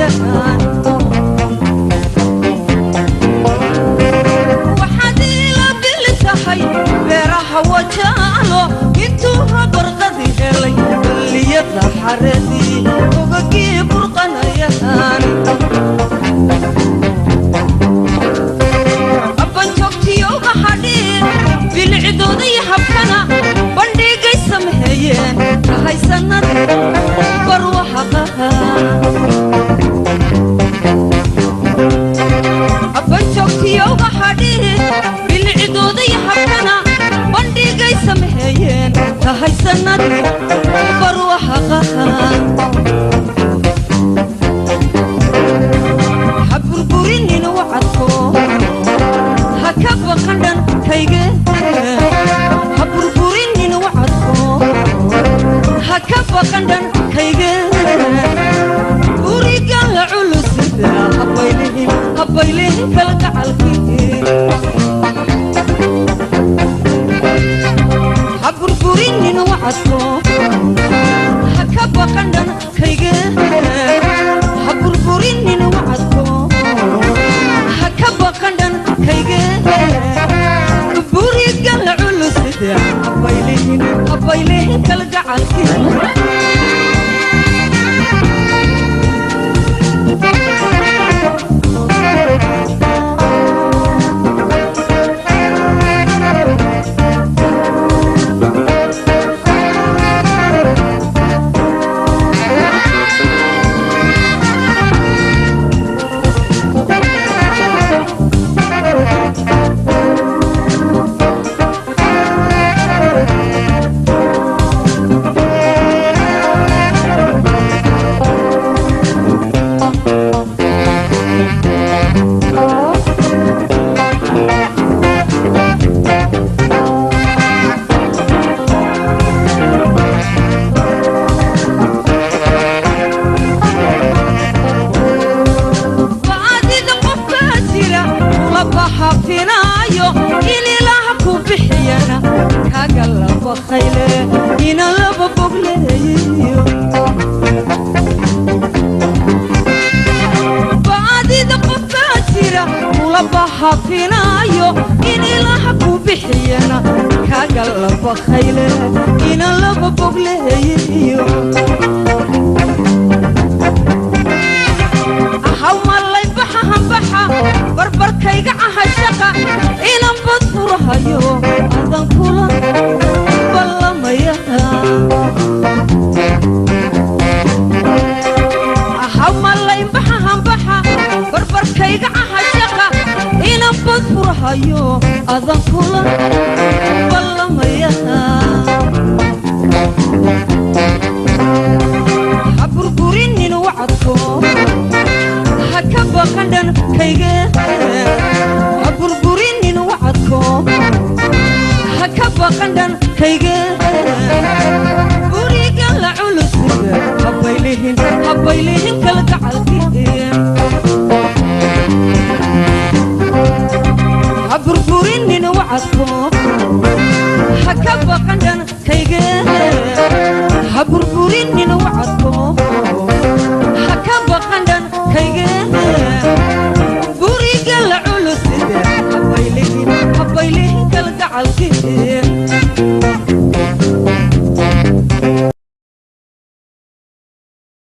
burqanayaan. Waxaad ila bili tahay beeraha wajaalo intuu rabarqadi helay, balliyada xareedii ogagii burqanayaan. Abanjoogtiyoga hadhii bilicdooda iyo habkana bandhigay sameeyeen, tahay sanad barwaaqaha. Abanjoogtiyoga hadhii bilicdooda iyo habkana bandhigay sameeyeen, tahay sanad barwaaqaha. Ha burburinin wacadko, ha ka baqan dhankayge. Ha burburinin wacadko, ha ka baqan dhankayge. Gurigan la culusida habaylihin, habaylihin kalgacalkii. Ha burburinin wacadko, ha ka baqan dhankayge. Ha burburinin wacadko, ha ka baqan dhankayge. Gurigan la culusida habaylihin, habaylihin kalgacalkii. Baadida qofkaa jira kula bahafinaayo in ilaah ku bixiyana kaaga laba khayle ina laba bogleeyo. Baadida qofkaa jira kula bahafinaayo in ilaah ku bixiyana kaaga laba khayle ina laba bogleeyo. Ahaw malay baxa hambaxa barbarkayga cahashaqa inan bad furahayo adan kula ballamaya. Ahaw malay baxa hambaxa barbarkayga cahashaqa inan bad furahayo adan kula ballamaya. Ha burburinin wacadko, ha ka baqan dhankayge. Ha burburinin wacadko, ha ka baqan dhankayge. Gurigan la culusiga habaylihin, habaylihin kalgacalkii.